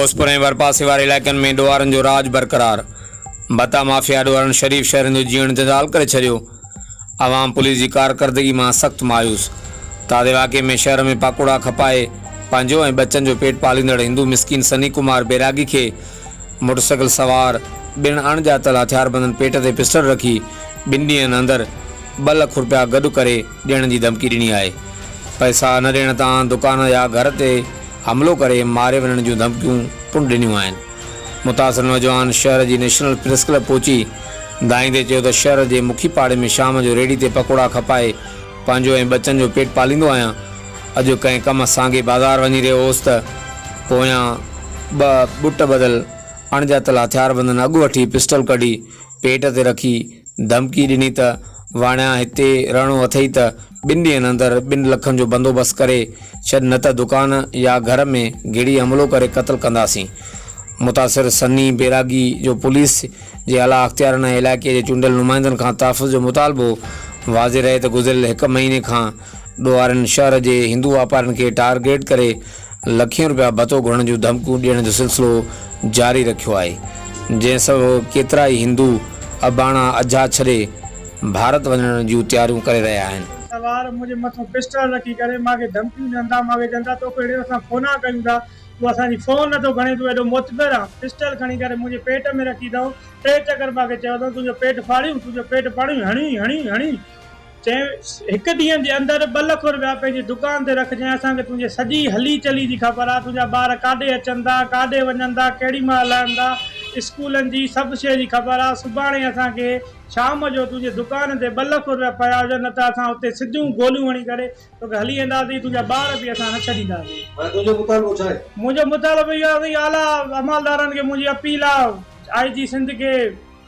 غوثپور ۽ ڀرپاسي واري علائقن ۾ ڏوهارين جو راڄ برقرار، ڀتا مافيا ڏوهارين شريف شهرين جو جيئڻ جنجال ڪري ڇڏيو، عوام پوليس جي ڪارڪردگي مان سخت مايوس، تازي واقعي ۾ شهر ۾ پاڪوڙا کپائي پنهنجو ۽ ٻچن جو پيٽ پاليندڙ هندو مسڪين سني ڪمار بيراگي کي موٽرسائيڪل سوار ٻن اڻڄاتل هٿياربندن پيٽ تي پسٽل رکي ٻن ڏينهن اندر ٻه لک رپيا گڏ ڪري ڏيڻ جي ڌمڪي ڏني آهي، پئسا نه ڏيڻ تان دڪان يا گهر تي حملو ڪري ماري وڃڻ جون ڌمڪيون پڻ ڏنيون آهن. متاثر نوجوان شهر جي نيشنل پريس ڪلب پهچي دانهيندي چيو ته شهر جي مکي پاڙي ۾ شام جو ريڙهي تي پڪوڙا کپائي پنهنجو ۽ ٻچن جو پيٽ پاليندو آهيان، اڄ ڪنهن ڪم سانگي بازار وڃي رهيو هوس ته پويان ٻه ٻٽ ٻڌل اڻڄاتل هٿياربندن اڳ وٺي پسٽل ڪڍي پيٽ تي رکي ڌمڪي ڏني ته واڻيا هتي رهڻو اٿئي ته ٻن ڏينهن اندر ٻن لکن جو بندوبست ڪري ڇڏ نه ته دڪان يا گهر ۾ گهڙي حملو ڪري قتل ڪنداسين. متاثر سني بيراڳي جو پوليس جي اعليٰ اختيارن ۽ علائقي جي چونڊيل نمائندن کان تحفظ جو مطالبو. واضح رهي ته گذريل هڪ مهيني کان ڏوهارين شهر جي هندو واپارين کي ٽارگيٽ ڪري لکين رپيا ڀتو گهرڻ جون ڌمڪيون ڏيڻ جو سلسلو جاري رکيو آهي، جنهن سبب ڪيترائي هندو اباڻا اجها ڇڏي ڀارت وڃڻ جون تياريون ڪري رهيا آهن. سوار منهنجي مٿون پسٽل رکي ڪري مان کي ڌمڪيون ڏين ٿا، مان کي چون ٿا توکي اهڙي اسان فونا ڪيون ٿا، تون اسان جي فون نٿو کڻين، تون ايڏو معتبر آن، پسٽل کڻي ڪري منهنجي پيٽ ۾ رکي اٿئون، ٽي چڪر مان کي چيو اٿئون تنهنجو پيٽ ڦاڙيون، تنهنجو پيٽ ڦاڙيون، هڻي هڻي هڻي. چيائين، هڪ ڏينهن جي اندر ٻه لک رپيا پنهنجي دڪان تي رکجانء، اسان کي تنهنجي سڄي هلي چلي جي خبر آ، تنهنجا ٻار ڪاڏي اچن ٿا، ڪاڏي وڃن ٿا، ڪهڙي مهل لهن ٿا، اسڪولن جي سڀ شيء جي خبر آ، سڀاڻي اسان کي شام جو تنهنجي دڪان تي ٻه لک رپيا پيا هجن، نه ته اسان اتي سڌيون گوليون هڻي ڪري توکي هلي وينداسين، تنهنجا ٻار به اسان نه ڇڏينداسين. هاڻي تنهنجو مطالبو ڇا آهي؟ منهنجو مطالبو اهو آهي سائين اعليٰ عملدارن کي منهنجي اپيل آ، آء جي سنڌ کي،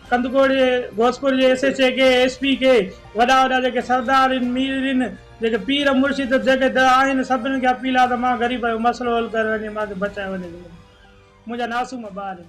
ڪنڌڪوٽ جي غوثپور جي ايس ايڇ اي کي، ايس پي کي، وڏا وڏا جيڪي سردار آهن، مير آهن، جيڪي پير مرشد جيڪي آهن سڀني کي اپيل آهي ته مان غريب جو مسئلو حل ڪري وڃي مان کي بچايو وڃي منهنجا معصوم ٻار آهن.